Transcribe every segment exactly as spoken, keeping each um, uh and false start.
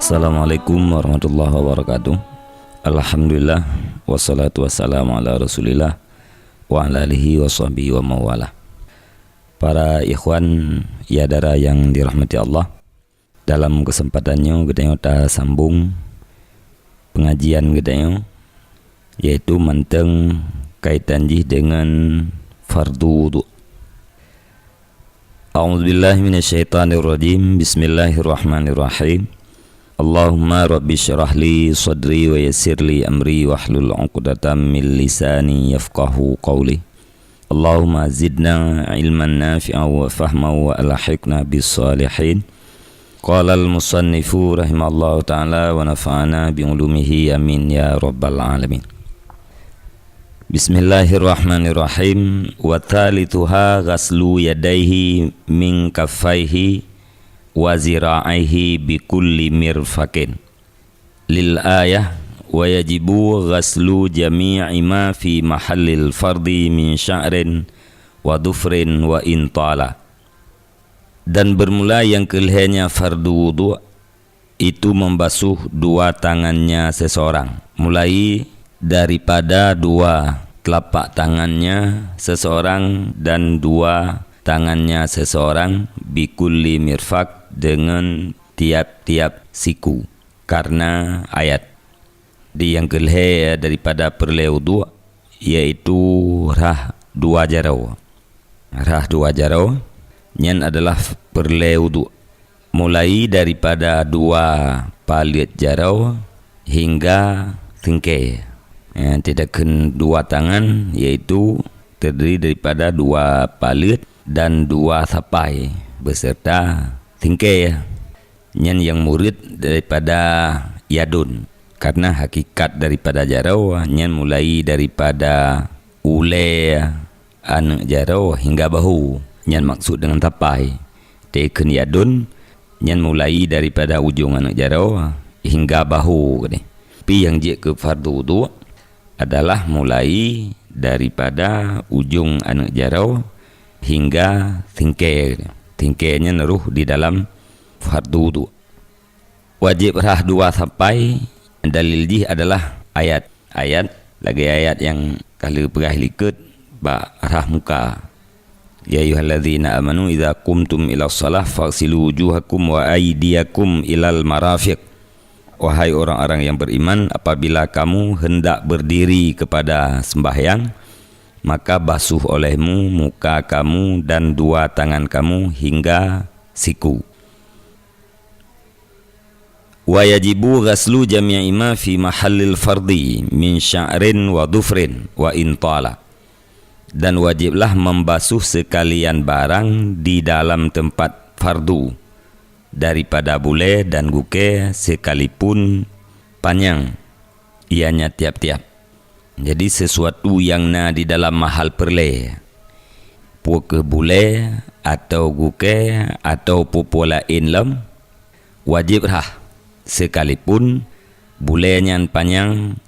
Assalamualaikum warahmatullahi wabarakatuh. Alhamdulillah, wassalatu wassalamu ala Rasulillah, wa ala alihi wa sahbihi wa mawalah. Para ikhwan, ya dara yang dirahmati Allah, dalam kesempatan nyoe geutanyoe tasambong pengajian geutanyoe, yaitu mantong kaitan jih dengan fardu wudhu. A'udzubillahi minasyaitonirrajim. Bismillahirrahmanirrahim. Allahumma rabbi syrah li sadri wa yassir li amri wahlul 'uqdatam min lisani yafqahu qawli. Allahumma zidna ilman nafi'a wa fahma wa alhiqna bis salihin. Qala al-musannifu rahimallahu ta'ala wa nafa'ana bi ulumihi, amin ya rabbal alamin. Bismillahirrahmanirrahim. Wa thalithuha ghaslu yadaihi min kaffaihi wa zira'aihi bi kulli mirfaqin. Lil ayah, wa yajibu ghaslu jami'i ma fi mahallil fardhi min sya'rin wa dhufrin wa in tala. Dan bermula yang keulhèe nyan fardu wudhu, itu membasuh dua tangannya seseorang, mulai daripada dua telapak tangannya seseorang dan dua tangannya seseorang, bi kulli mirfaq, dengan tiap-tiap siku, karena ayat. Di nyang keulhèe daripada peureulèe wudhu, yaitu rhah dua jaroe. Rhah dua jaroe nyan adalah peureulèe wudhu, mulai daripada dua paleuet jaroe hingga teungkèe. Eh, tidakkeun dua tangan, yaitu terdiri daripada dua paleuet dan dua sapai beserta teungkèe. Nyan nyang murit daripada yadun. Karena hakikat daripada jaroe nyan mulai daripada ulèe aneuk jaroe hingga bahu. Nyan maksud dengan sapai. Teukheun yadun nyan mulai daripada ujong aneuk jaroe hingga bahu keudéh. Tapi nyang jeuet keu fardu wudhu adalah mulai daripada ujong aneuk jaroe hingga teungkèe. Teungkèe nyan rôh di dalam fardu wudhu. Wajéb rhah dua sapai, dalil jih adalah ayat. Ayat lagèe ayat nyang ka lheueh peugah likot bak rhah muka. Ya ayyuhalladzina amanu idza qumtum ila shalah faghsilu wujuhakum wa aydiyakum ilal marafiq. Wahai orang-orang yang beriman, apabila kamu hendak berdiri kepada sembahyang, maka basuh olehmu muka kamu dan dua tangan kamu hingga siku. Wa yajibu ghaslu jami'i ma fi mahallil fardhi min sya'rin wa dhufrin wa in tala. Dan wajiblah membasuh sekalian barang di dalam tempat fardu, daripada bulèe dan gukèe sekalipun panyang ianya tiap-tiap. Jadi, sesuatu nyang na di dalam mahal peureulèe, peu kheueh bulèe, atawa gukèe, atawa peue-peue laén lom, wajéb rhah, sekalipun bulèe nyan panyang,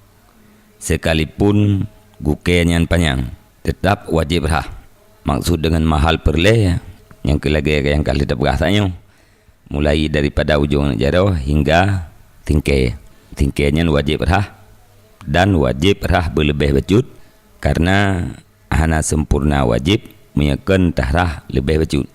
sekalipun gukèe nyan panyang, teutap wajéb rhah. Maksud deungon mahal peureulèe, nyang keu lagèe nyang ka lheueh tapeugah tanyoe, mulai daripada ujong aneuk jaroe hingga teungkèe. Teungkèe nyan wajéb rhah dan wajéb rhah beuleubèh bacut, kareuna hana sempurna wajéb meunyoe kon tarhah leubèh bacut.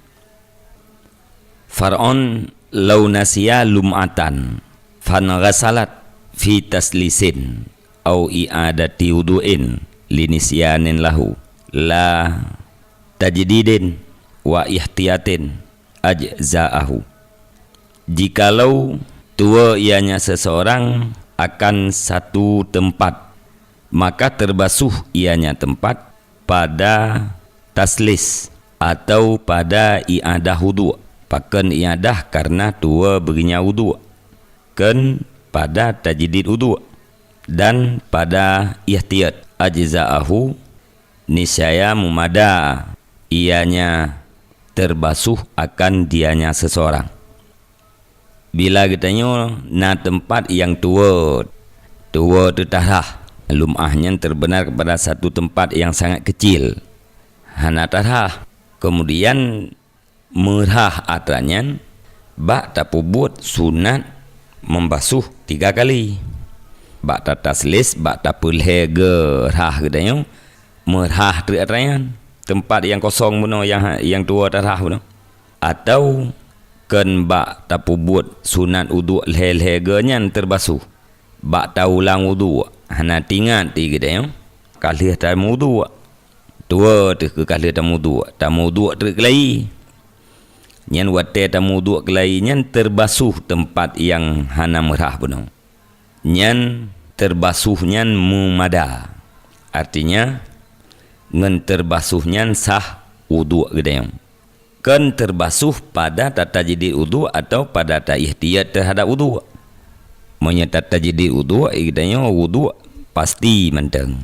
Far'on, lau nasiya lum'atan fanghasalat fi taslisin au i'adati wudu'in linisyanin lahu la tajdidin wa ihtiyatin ajza'ahu. Jikalau tuwoe ianya seseorang akan satu tempat, maka terbasuh ianya tempat pada taslis atau pada i'adah wudhu. Pakon i'adah? Kareuna tuwoe beureunya wudhu. Kon pada tajdid wudhu dan pada ihtiyat. Ajza'ahu, niscaya meumada ianya terbasuh akan dianya seseorang. Bila geutanyoe na teumpat nyang tuwoe, tuwoe teutarhah, lum'ah nyan terbenar kepada satu tempat yang sangat kecil, hana tarhah. Kemudian meurhah atra nyan bak tapeubuet sunat Membasuh tiga kali. Bak tataslis, bak tapeulhée geu rhah geutanyoe, meurhah treuk atra nyan. Teumpat nyang kosong bunoe nyang ha-, nyang tuwoe tarhah bunoe. Atau kon bak tapeubuet sunat uduk lhée-lhée geu nyan teubasuh. Bak taulang uduk, hana tingat ti geutanyoe, ka lheueh tameuuduk. Tuwoe teuh keu ka lheueh tameuuduk, tameuuduk treuk keulayi. Nyan watée tameuuduk keulayi nyan teubasuh teumpat nyang hana meurhah bunoe. Nyan teubasuh nyan meumada. Artinya, ngon teubasuh nyan sah uduk geutanyoe. Kon teubasuh pada tatajdid uduk atau pada ta-ihtiyat teuhadap uduk. Meunyoe tatajdid uduk, geutanyoe uduk pasti mantong.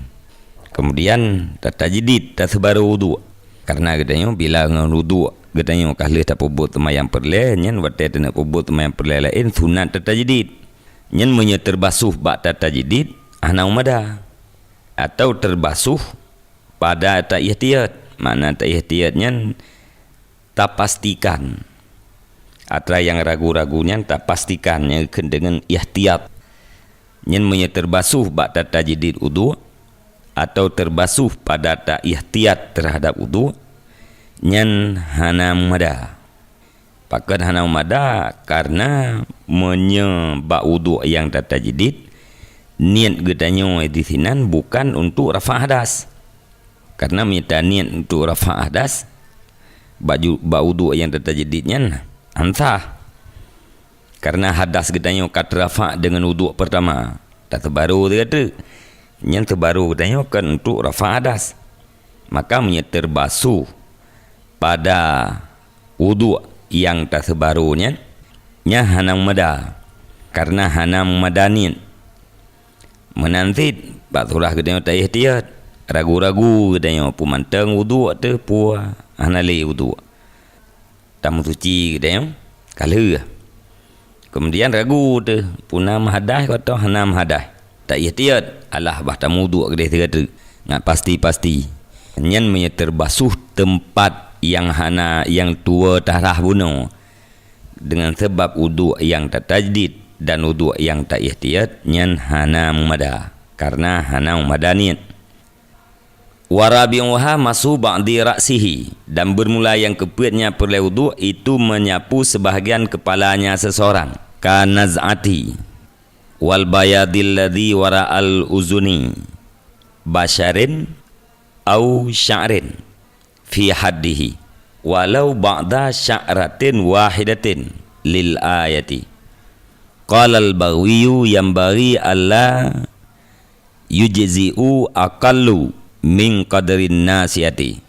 Kemudian tatajdid, taseubarô uduk. Karena geutanyoe bila ngon uduk geutanyoe ka lheueh tapeubuet seumayang peureulée, nyan watée taneuk peubuet seumayang peureulée laén sunat tatajdid. Nyan meunyoe teubasuh bak tatajdid, hana meumada. Atau teubasuh pada ta-ihtiyat. Makna ta-ihtiyat nyan tapastikan. Atra nyang ragu-ragu nyan tapastikan, nyang kheun deungon ihtiyat. Nyan meunyoe teubasuh bak tatajdid uduk atau teubasuh pada ta-ihtiyat teuhadap uduk, nyan hana meumada. Pakon hana meumada? Karena meunyoe bak uduk nyang tatajdid, niet geutanyoe disinan bukan untuk rafa' hadas. Karena meunyoe taniet untuk rafa' hadas, bak ju-, bak uduk nyang tatajdid nyan han sah. Karena hadas geutanyoe ka teurafa' deungon uduk peurtama, taseubarô teuh treuk. Nyan seubarô geutanyoe kon untuk rafa' hadas. Maka meunyoe teubasuh pada uduk nyang taseubarô nyan, nyan hana meumada, karena hana meumada niet. Meunan cit, bak surah geutanyoe ta-ihtiyat, ragu-ragu geutanyoe peue mantong uduk teuh peue hana lé uduk. Tameusuci geutanyoe ka lheueh. Keumudian ragu teuh peue na meuhadas atawa hana meuhadas. Ta-ihtiyat, alah bah tameuuduk keudeh sigoe treuk, ngat pasti-pasti. Nyan meunyoe teubasuh teumpat nyang hana, nyang tuwoe tarhah bunoe, deungon sabab uduk nyang tatajdid dan uduk nyang ta-ihtiyat, nyan hana meumada, karena hana meumada niet. Wa rabi'uha mashu ba'di ra'sihi, dan beurmula nyang keupeuet nyang peureulée uduk, itu meunyapu seubahgian keupalanya seuseurang, ka naz'ati, wal bayadil ladzi wara'al uzuni, basyarin au sya'rin fi haddihi, walau ba'da sya'ratin wahidatin lil ayati. Qalal Baghawiyyu yanbaghi alla yujzi'u aqallu min qadrin nasiyati,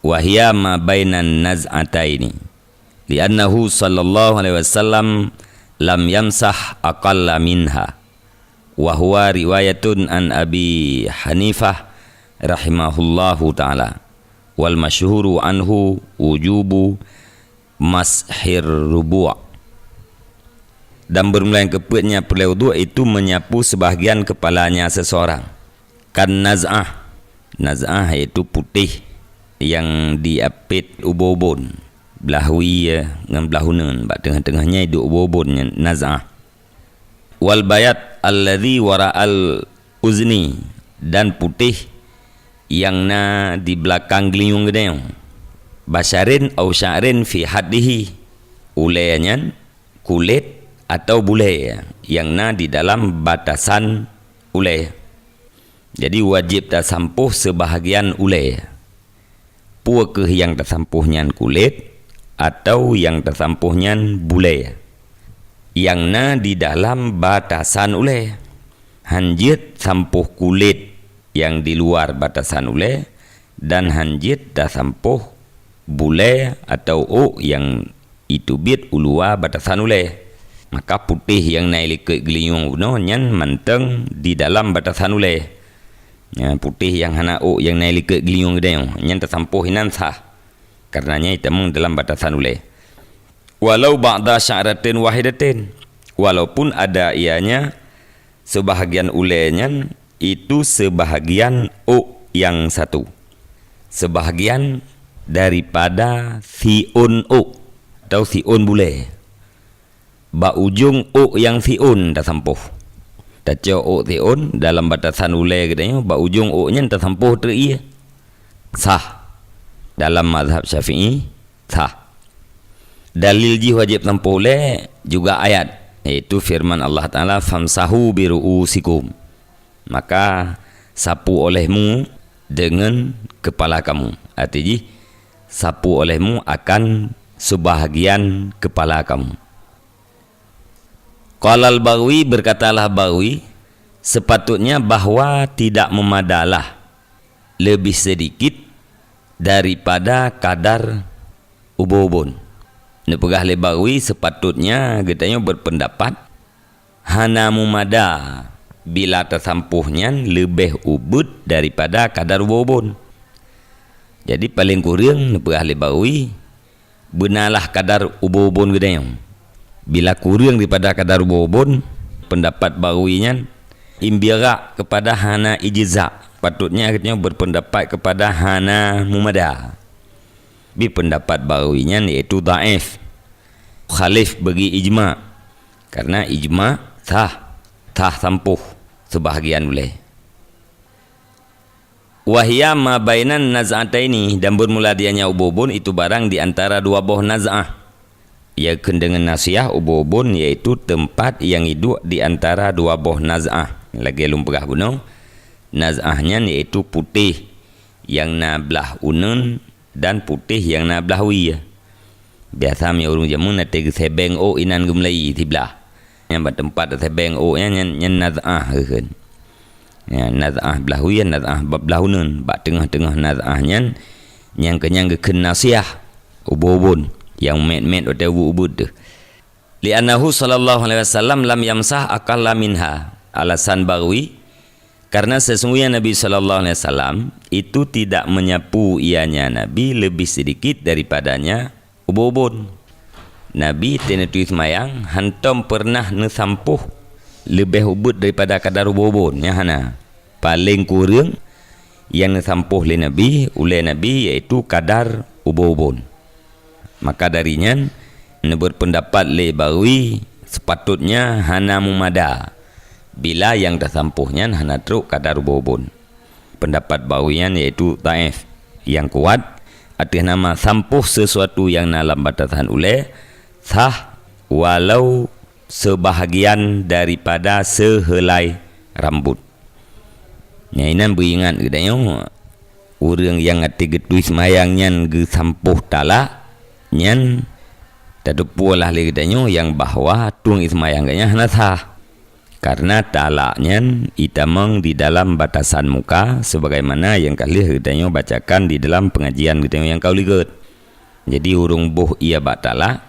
wa hiya ma bainan naz'ataini, li'annahu sallallahu alaihi wasallam lam yamsah aqalla minha, wa huwa riwayatun an Abi Hanifah rahimahullahu ta'ala, wal masyhuru anhu wujubu mashir rubu'. Dan beurmula nyang keupeuet nyang peureulée uduk itu meunyapu seubahgian keupalanya seuseurang. Kan naz'ah. Naz'ah yaitu putéh nyang diapét ubon-ubon, blah wie ngon blah uneuen, bak teungoh-teungoh nyan iduek ubon-ubon nyan naz'ah. Wal bayad alladzi wara'al uzni, dan putéh nyang na di beulakang geulinyueng geutanyoe. Basyarin au sya'rin fi haddihi, ulée nyan, kulét atau bulée nyang na di dalam batasan ulée. Jadi wajéb tasampôh seubahgian ulée. Peue kheueh nyang tasampôh nyan kulét, atau nyang tasampôh nyan bulée nyang na di dalam batasan ulée? Hán jeuet sampôh kulét nyang di luwa batasan ulée, dan hán jeuet tasampôh bulée atau ôk nyang iteubiet u luwa batasan ulée. Maka putéh nyang na i likot geulinyueng bunoe nyan mantong di dalam batasan ulée. Nyan putéh nyang hana ôk nyang na i likot geulinyueng geutanyoe, nyan tasampôh inan sah, kareuna nyan itamong dalam batasan ulée. Walau ba'da sya'ratin wahidatin, walaupun ada ianya seubahgian ulée nyan itu seubahgian ôk nyang satu, seubahgian daripada siôn ôk atau siôn bulée. bak ujong ôk nyang siôn tasampôh. Tacok ôk siôn dalam batasan ulée geutanyoe, bak ujong ôk nyan tasampôh treuk ié. Sah. Dalam mazhab Syafi'i, sah. Dalil jih wajéb sampôh ulée juga ayat, yaitu firman Allah Taala, "Famsahu bi ru'usikum." Maka sapu olehmu dengan kepala kamu. Arti jih, sapu olehmu akan sebahagian kepala kamu. Qala Al-Baghawi, berkatalah Baghawi, sepatutnya bahwa tidak memadalah lebih sedikit daripada kadar ubon-ubon. Neupeugah lé Baghawi, sepatutnya geutanyoe berpendapat hana mumada bila tasampôh nyan leubeh ubeuet daripada kadar ubon-ubon. Jadi, paleng kureueng neupeugah lé Baghawi, beunalah kadar ubon-ubon geutanyoe. Bila kureueng daripada kadar ubon-ubon, pendapat Baghawi nyan imbira kepada hana ijza. Patutnya geutanyoe berpendapat kepada hana mumada. Bi pendapat Baghawi nyan yaitu dhaif. Khalif bagi ijma. Karena ijma sah, sah sampôh sebahagian ulée. Wa hiya ma bainan naz'ataini, dan bermula dianya ubon-ubon itu barang di antara dua boh naz'ah. Ia kheun deungon nasiah ubon-ubon, yaitu teumpat nyang iduek di antara dua boh naz'ah. Lagée lôn peugah bunoe, naz'ah nyan yaitu putéh nyang na blah uneuen dan putéh nyang na blah wie. Biasa meunyoe ureuëng jameun até geusebeng ôk inan geumeulayi siblah. Nyang bak teumpat sébeng ôk nyan, nyan, nyan naz'ah geukheun. Nyan naz'ah blah wie, naz'ah bak blah uneuen. Bak teungoh-teungoh naz'ah nyan, nyang keunyan geukheun nasiah, ubon-ubon, nyang mét-mét watée ubeuet-ubeuet teuh. "Li'annahu sallallahu alaihi wasallam lam yamsah aqalla minha." Alasan Baghawi, karena sesungguhnya Nabi sallallahu alaihi wasallam itu tidak menyapu ianya Nabi lebih sedikit daripadanya ubon-ubon. Nabi teuneutui seumayang hantom peureunah neusampôh leubeh ubeuet daripada kadar ubon-ubon, nyan hana. Paleng kureueng nyang neusampôh lé Nabi, ulée Nabi, yaitu kadar ubon-ubon. Maka dari nyan, neubeureupeundapat lé Baghawi, seupatutnya hana mumada bila nyang tasampôh nyan hana trok kadar ubon-ubon. Pendapat Baghawi nyan yaitu dhaif. Nyang kuat, ateueh nama sampôh sesuatu nyang na lam batasan ulée, sah walau seubahagian daripada seuheulai rambot. Nyan inan beuingat geutanyoe, ureuëng nyang até geutui seumayang nyan geusampôh talak, nyan tateupeue lah lé geutanyoe nyang bahwa tueng seumayang geuh nyan hana sah. Karena talak nyan itamong di dalam batasan muka, sebagaimana nyang ka lheueh geutanyoe bacakan di dalam pengajian geutanyoe nyang ka u liget. Jadi, ureuëng boh ié bak talak,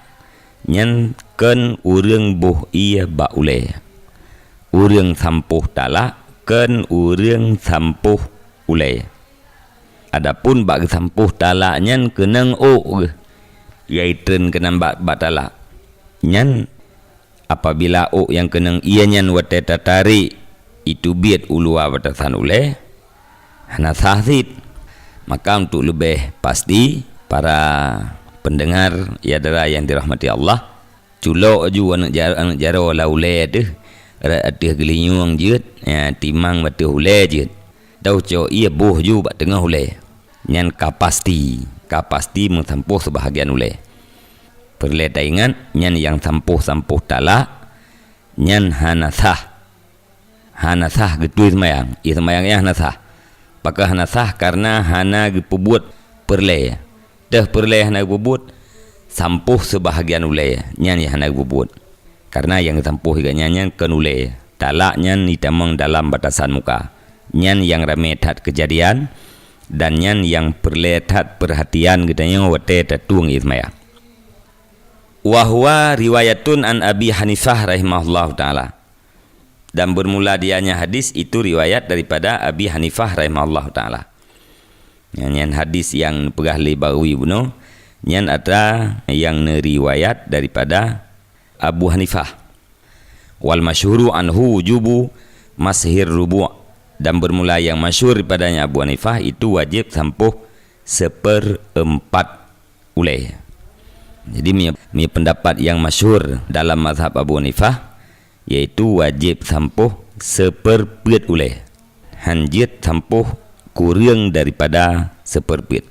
nyan kon ureuëng boh ié bak ulée. Ureuëng sampôh talak, kon ureuëng sampôh ulée. Adapun bak geusampôh talak nyan keunong ôk geuh, nyang itreun keunan bak, bak talak. Nyan Apabila ôk nyang keunong ié nyan watée tatarek iteubiet u luwa batasan ulée, hana sah cit. Maka untuk leubeh pasti, para pendengar ya dara nyang dirahmati Allah, culok aju aneuëk ja-, aneuëk jaroe lam ulée teuh, rot ateueh geulinyueng jeuet, ya, timang ateueh ulée jeuet. Taucok ié boh ju bak teungoh ulée. Nyan ka pasti, ka pasti meusampôh seubahagian ulée. Peureulée taingat, nyan nyang sampôh-sampôh talak, nyan hana sah. Hana sah geutui seumayang, ié seumayang nyan hana sah. Pakon hana sah? Kareuna hana geupeubuet peureulée. Teuh peureulée hana geupeubuet, sampôh seubahagian ulée, nyan nyang hana geupeubuet. Kareuna nyang geusampôh geuh nyan, nyan kon ulée. Talak nyan itamong dalam batasan muka. Nyan nyang ramé that keujadian, dan nyan nyang peureulée that peurhatian geutanyoe watée tatueng ié seumayang. Wa huwa riwayatun an Abi Hanifah rahimahullahu ta'ala. Dan bermula dianya hadis itu riwayat daripada Abi Hanifah rahimahullahu ta'ala. Nyan, nyan hadis nyang peugah lé Baghawi bunoe, nyan atra nyang neuriwayat daripada Abu Hanifah. Wal masyhuru anhu wujubu mashir rubu', dan bermula nyang masyhur daripadanya Abu Hanifah itu wajéb sampôh seupeureuempat ulée. Jadi, mi-, mi pendapat yang masyhur dalam mazhab Abu Hanifah, yaitu wajib sampoh seperpeuet ulée. Han jeuet sampoh kureueng daripada seperpeuet.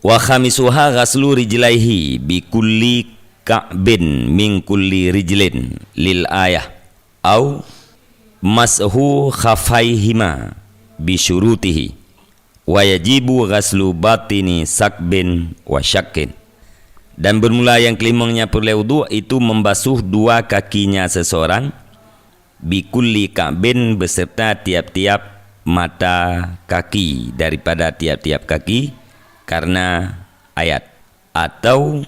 Wa khamisuha ghaslu rijlaihi bi kulli ka'bin min kulli rijlin lil ayah, au mashu khafaihima bi syurutihi, wa yajibu ghaslu batini sakbin wa syakkin. Dan bermula yang kelimong nyang peureulée uduk, itu membasuh dua kakinya seseorang, bi kulli ka'bin, beserta tiap-tiap mata kaki daripada tiap-tiap kaki, karena ayat, atau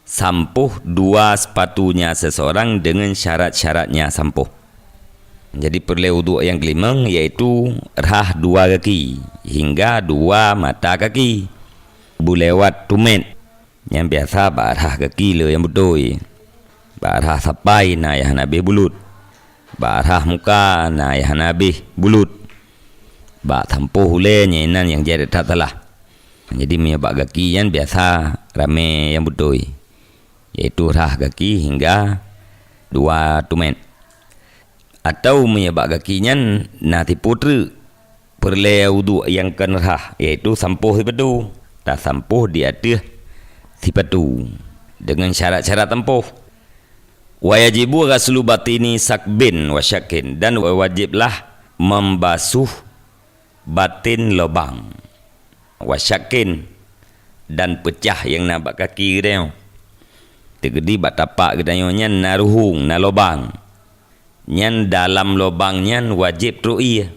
sampoh dua sepatunya seseorang dengan syarat-syaratnya sampoh. Jadi, peureulée uduk yang kelimong, yaitu rhah dua kaki hingga dua mata kaki. Beulewat tumet, nyang biasa bak rhah kaki le nyang beutôi. Bak rhah sapai na nyang hana habéh bulut. Bak rhah muka na nyang hana habéh bulut. Bak sampoh ulée nyan inan nyang jai that salah. Jadi, meunyoe bak gaki nyan biasa ramé nyang beutôi, yaitu rhah gaki hingga dua tumet. Atau meunyoe bak gaki nyan na tipu treuk, peureulée uduk nyang kon rhah, yaitu sampoh sipatu, tasampoh di ateueh sipatu, deungon syarat-syarat sampoh. Wa yajibu ghaslu batini sakbin wa syakkin, dan wajiblah membasuh batin lobang. Wa syakkin, dan peucah nyang na bak kaki geutanyoe. Teukeudi bak tapak geutanyoe nyan na ruhueng, na lobang. Nyan dalam lobang nyan wajéb trok ié.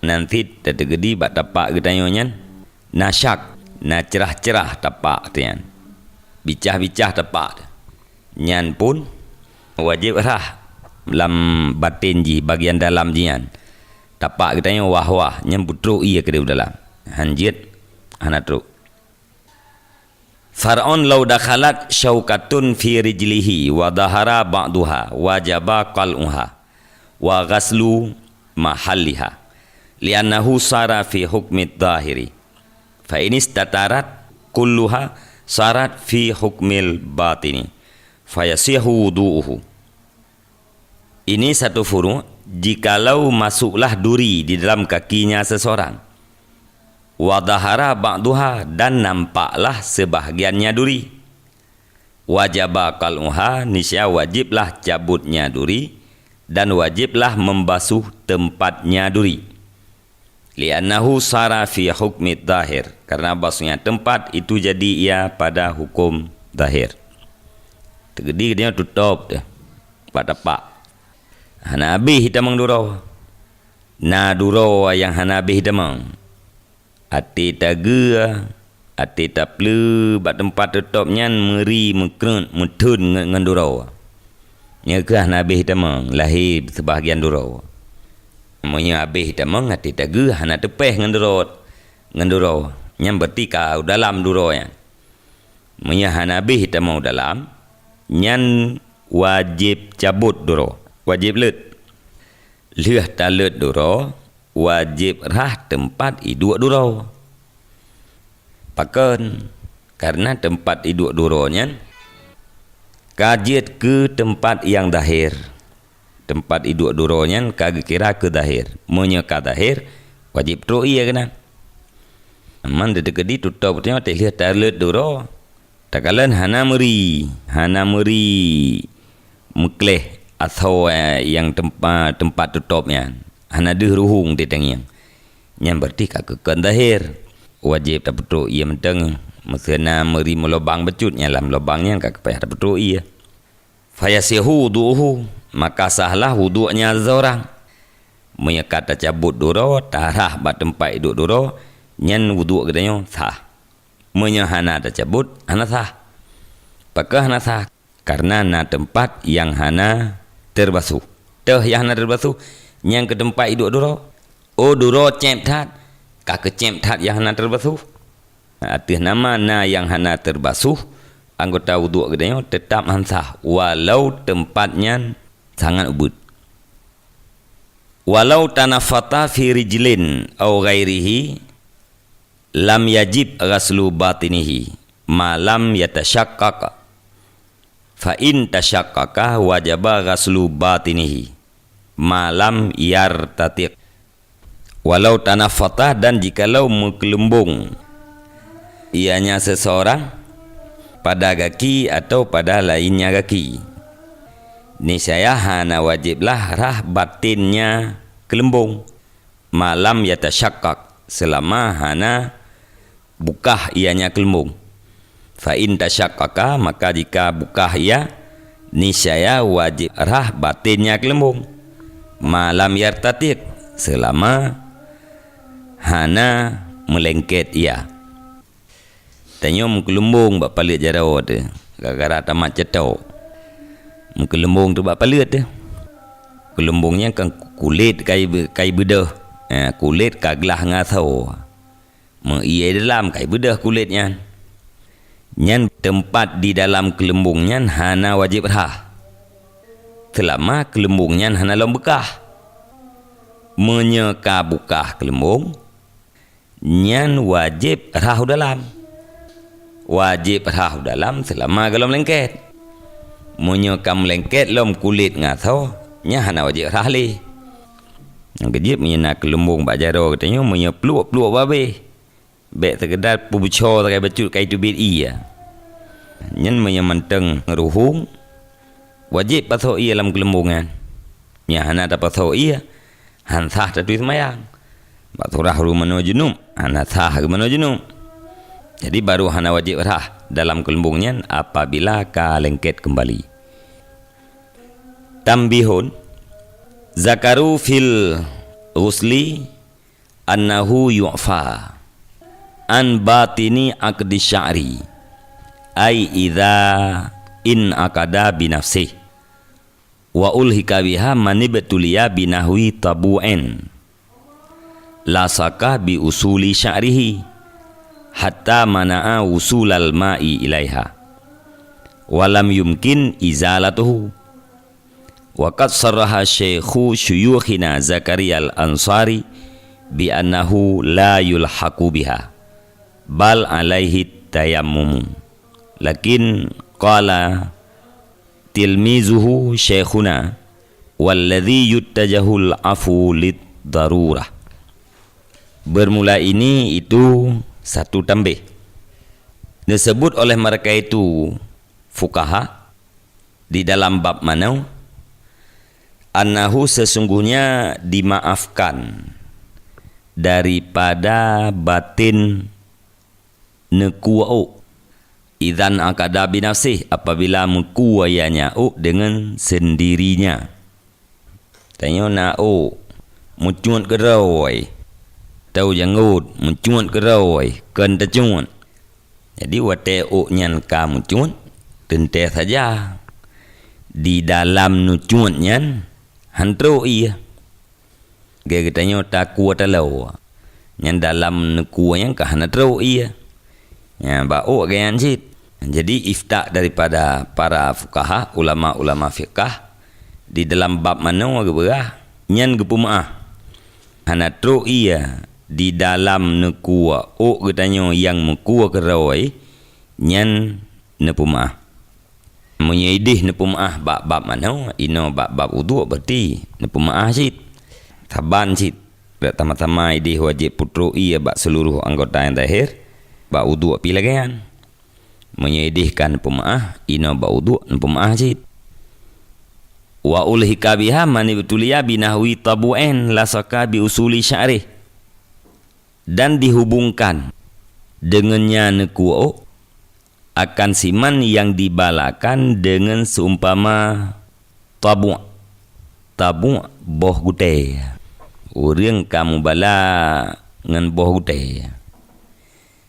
Nan cit tateukeudi bak tapak geutanyoe nyan na syak, na ceurah-ceurah tapak nyan. Bicah-bicah tapak. Nyan pun wajéb rhah lam baten jih, bagian dalam jih nyan. Tapak geutanyoe wah-wah, nyan beutrok ié keudéh u dalam. Han jeuet, hana trok. Far'un law dakhalat syaukatun fi rijlihi wa dhahara ba'duha wajaba qal'uha wa ghaslu mahalliha, li'annahu sara fi hukmi dhahiri. Fa in istatarat kulluha sarat fi hukmil batini, fa yasihu wudu'uhu. Ini satu furu', jikalau masuklah duri di dalam kakinya seseorang, wa dhahara ba'duha, dan nampaklah sebahagiannya duri, wajaba qal'uha, niscaya wajiblah cabutnya duri, dan wajiblah membasuh tempatnya duri. Li'annahu sara fi hukmi dhahir, karena basuhnya tempat itu jadi ia pada hukum zahir. Teukeudi dia tutôp teuh bak tapak. Hana habéh tamong duroe. Na duroe nyang hana habéh tamong. Até tageue, até tapleu bak teumpat tutôp nyan meuri, meukreuet, meutheun ngon, ngon duroe. Nyoe keuh hana habéh tamong, lahé seubahagian duroe. Meunyoe habéh tamong, até tageue hana teupéh ngon duroe, ngon duroe, nyan berarti ka u dalam duroe nyan. Meunyoe hana habéh tamong u dalam, nyan wajéb cabot duroe, wajéb leuet. Lheueh taleuet duroe, wajéb rhah teumpat iduek duroe. Pakon? Karena teumpat iduek duroe nyan ka jeuet keu teumpat nyang zahir. Teumpat iduek duroe nyan ka geukira keu zahir. Meunyoe ka zahir, wajéb trok ié keunan. Man teukeudi tutôp nyoe teuh lheueh taleuet duroe. Takalon hana meuri, hana meuri meukleh asoe nyang teumpa-, teumpat tutôp nyan, hana deuh ruhueng teuh tangieng. Nyan berarti ka keu kon zahir. Wajéb tapeutrok ié mantong, meuseu na meuri meulobang bacut nyang lam lobang nyan ka payah tapeutrok ié. Fayasihu wudu'uhu, maka sahlah wudueknya seseorang. Meunyoe ka tacabot duroe, tarhah bak teumpat iduek duroe, nyan wuduek geutanyoe sah. Meunyoe hana tacabot, hana sah. Pakon hana sah? Karena na teumpat nyang hana teubasuh. Teuh nyang hana teubasuh, nyang keu teumpat iduek duroe. Oh, duroe céb that, ka keucéb that nyang hana teubasuh. Ateueh nama na nyang hana teubasuh, anggota wuduek geutanyoe teutab han sah, walau teumpat nyan sangat ubeuet. Walau tanafata fi rijlin au ghairihi, lam yajib ghaslu batinihi. ma lam yatasyaqqaq. Fa in tasyaqqaqa wajaba ghaslu batinihi ma lam yartatiq. Walau tanaffata, dan jikalau meukeulumbong ianya seseorang pada gaki atau pada lainnya gaki, niscaya hana wajéb lah rhah baténnya keulumbong, ma lam yatasyaqqaq, seulama hana bukah ianya keulumbong. Fa in tasyaqqaqa, maka jika bukah ia, niscaya wajéb rhah baténnya keulumbong, ma lam yartatiq, seulama hana meulengket ia. Tanyoe meukeulumbong bak paleuet jaroe teuh, gara-gara tamat ceutok. Meukeulumbong teuh bak paleuet teuh. Keulumbong nyan kan kulét kai be-, kai beudôh. Eh, kulét ka glah ngon asoe. Meu-ie dalam kai beudôh kulét nyan. Nyan teumpat di dalam keulumbong nyan hana wajéb rhah, seulama keulumbong nyan hana lom beukah. Meunyoe ka bukah keulumbong, nyan wajéb rhah u dalam. Wajéb rhah u dalam seulama gohlom lengket. Meunyoe ka meulengket lom kulét ngon asoe, nyan hana wajéb rhah lé. Nyang keujeuet meunyoe na keulumbong bak jaroe geutanyoe, meunyoe pluek-pluek babeh, bék seukeudar peubeuco sagai bacut kai teubiet ie. Nyan meunyoe mantong ruhueng, wajéb pasoe ie lam keulumbong nyan. Nyang hana tapasoe ie, han sah tatuéh seumayang. Bak surah ureuëng manoe junub, hana sah geuh manoe junub. Jadi, baru hana wajéb rhah dalam keulumbong nyan apabila ka lengket keumbali. Tambihun, zakaru fil ghusli annahu yu'fa an batini aqdi sya'ri, ai idza inaqada bi nafsihi, wa ulhika biha manibtuliya bi nahwi tabu'in lasaka bi usuli sya'rihi hatta mana'a wusulal ma'i ilaiha, wa lam yumkin izalatuhu. Wa qad sarraha syaikhu syuyukhina Zakaria Al-Ansari bi annahu la yulhaqu biha, bal alaihi tayammumu. Lakin qala tilmizuhu syaikhuna, walladzi yuttajahul afu lid darurah. Bermula ini itu satu tambih. Disebut oleh mereka itu fuqaha di dalam bab manoe, annahu sesungguhnya dimaafkan daripada batin neukue ôk. Idzan aqada binafsih, apabila meukue ianya ôk deungon sendirinya. Tanyoe na ôk meucuet keudroe, atau janggot meucuet keudroe, kon teucuet. Jadi watée ôk nyan ka meucuet, teuntée saja di dalam neucuet nyan han trok ie. Lagée geutanyoe takue taloe, nyan dalam neukue nyan ka hana trok ie. Nyan bak ôk geuyan cit. Jadi ifta daripada para fuqaha, ulama-ulama fiqah, di dalam bab manoe geubeurah, nyan geupeumeuáh. Hana trok ie di dalam neukue ôk geutanyoe nyang meukue keudroe, nyan neupeumeuáh. Meunyoe ideh neupeumeuáh bak bab manoe, inoe bak bab uduk, berarti neupeumeuáh cit. Saban cit, dak sama-sama ideh wajéb peutrok ie bak seuluroh anggota nyang zahir, bak uduk pih lagée nyan. Meunyoe ideh ka neupeumeuáh, inoe bak uduk neupeumeuáh cit. Wa ulhika biha man ibtuliya binahwi tabu'in lasaka bi usuli sya'rih. Dan dihubungkan deungon nyan neukue ôk akan siman nyang dibalakan deungon seumpama tabu'. Tabu' boh gutée. Ureuëng ka mubala ngon boh gutée.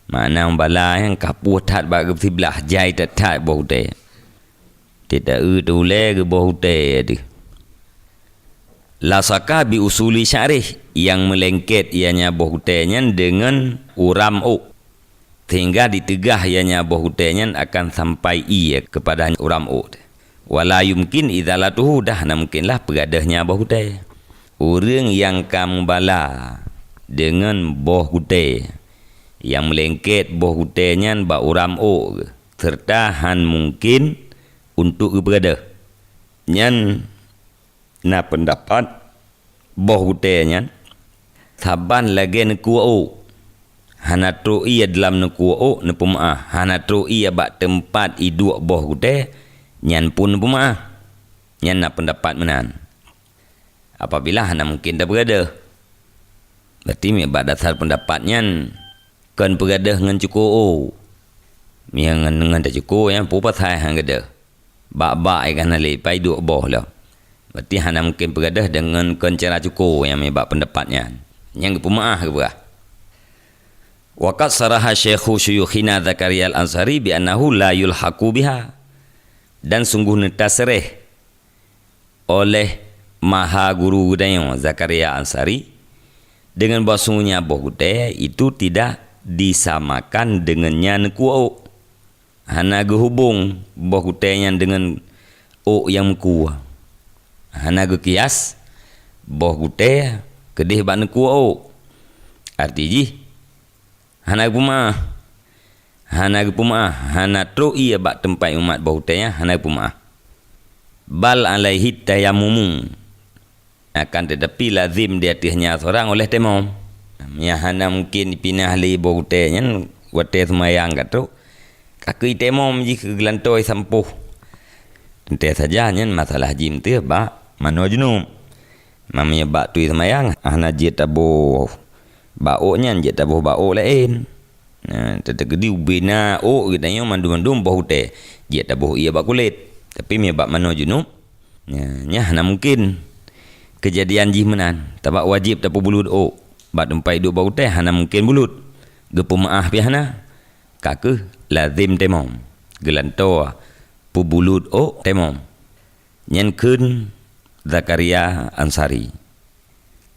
Makna mubala nyan ka puih that bak geuh siblah, jai that-that boh gutée. Teuta-eu teu ulée geuboh gutée teuh. Lasaka bi usuli sya'rih, nyang meulengket ianya boh gutée nyan deungon uram ôk, sehingga diteugah ianya boh gutée nyan akan sampai ie keupada uram ôk. Wala yumkin izalatuhu, dah hana mungkinlah peugadôh nya boh gutée. Ureuëng nyang ka mubala deungon boh gutée, nyang meulengket boh gutée nyan bak uram ôk geuh, seureuta han mungken untuk geupeugah deuh. Nyan na peundapat boh gutée nyan saban lagée neukue ôk. Hana trok ié dalam neukue ôk neupeumeuáh, hana trok ié bak teumpat iduek boh gutée nyan pun neupeumeuáh. Nyan na peundapat meunan. Apabila hana mungken tapeugah deuh, berarti bak dasar peundapat nyan kon peugah deuh ngon cuko ôk. Meunyoe ngon, ngon tacuko nyan peue pasai han gadeuh. Bak-bak ié ka hana lé, pai duek boh lom. Berarti hana mungken peugah deuh deungon kon cara cuko nyan bak peundapat nyan. Nyang geupeumeuáh geupeugah. Wa qad saraha Syaikhu Syuyukhina Zakaria Al-Ansari bi annahu la yulhaqu biha. Dan sungguh neutasréh oleh maha guru geutanyoe Zakaria Ansari deungon bahwasanya boh gutée itu tidak disamakan deungon nyan neukue ôk. Hana geuhubong boh gutée nyan deungon ôk nyang meukue. Hana geukias boh gutée keudeh bak neukue ôk. Arti jih, hana geupeumeuáh. Hana geupeumeuáh, hana trok ié bak teumpat umat boh gutée nyan, hana geupeumeuáh. Bal alaihi tayammumu. Akan teutapi lazim di ateueh nyan seurang oleh temom. Nyang hana mungken dipinah lé boh gutée nyan watée seumayang ka trok. Ka keuh itemom jih keu geulantoe sampôh. Teuntée saja nyan masalah jih meuteuh bak manoe junub. Meunyoe bak tui seumayang hana jeuet taboh bak ôk nyan, jeuet taboh bak ôk laén. Nah, teuteuk keudeh ubena ôk geutanyoe mandum-mandum boh gutée, jeuet taboh ié bak kulét. Tapi meunyoe bak manoe junub, nyan, nyan hana mungken keujadian jih meunan. Sabab wajéb tapeubulut ôk. Bak teumpat iduek boh gutée hana mungken bulut. Geupeumeuáh pih hana. Ka keuh lazim temom. Geulantoe peubulut ôk temom. Nyan kheun Zakaria Ansari.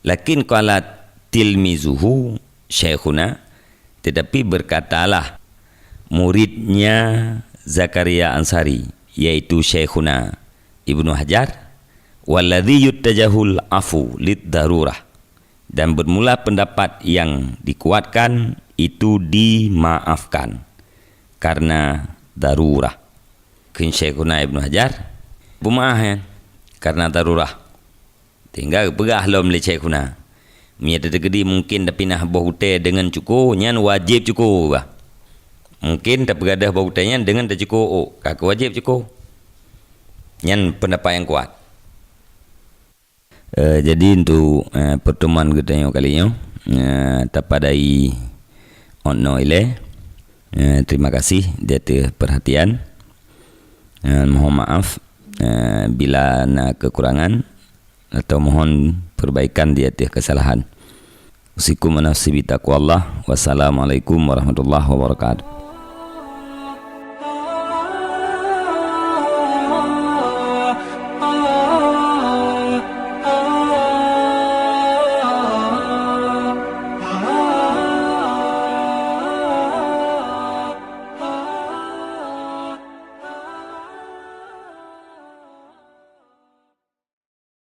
Lakin qala tilmizuhu Syaikhuna, tetapi berkatalah muridnya Zakaria Ansari, yaitu Syaikhuna Ibnu Hajar, "Walladzi yuttajahul afu lid darurah." Dan bermula pendapat yang dikuatkan itu dimaafkan karena darurah. Kheun Syaikhuna Ibnu Hajar, peumeuáh nyan karena darurah. Sehingga geupeugah lom lé Syaikhuna, meunyoe teuteuk keudeh mungken tapinah boh gutée deungon cuko, nyan wajéb cuko bah. Mungken tapeugah deuh boh gutée nyan deungon tacuko ôk, ka keuh wajéb cuko. Nyan peundapat nyang kuat. Eh, jadi untuk, eh, pertemuan geutanyoe kali nyoe, eh, tapadai ôn noe ilée. Eh, terima kasih di ateueh perhatian. Eh, mohon maaf, eh, bila na kekurangan atau mohon perbaikan di ateueh kesalahan. Usikum wa nafsi bitaqwallah. Wassalamualaikum warahmatullahi wabarakatuh.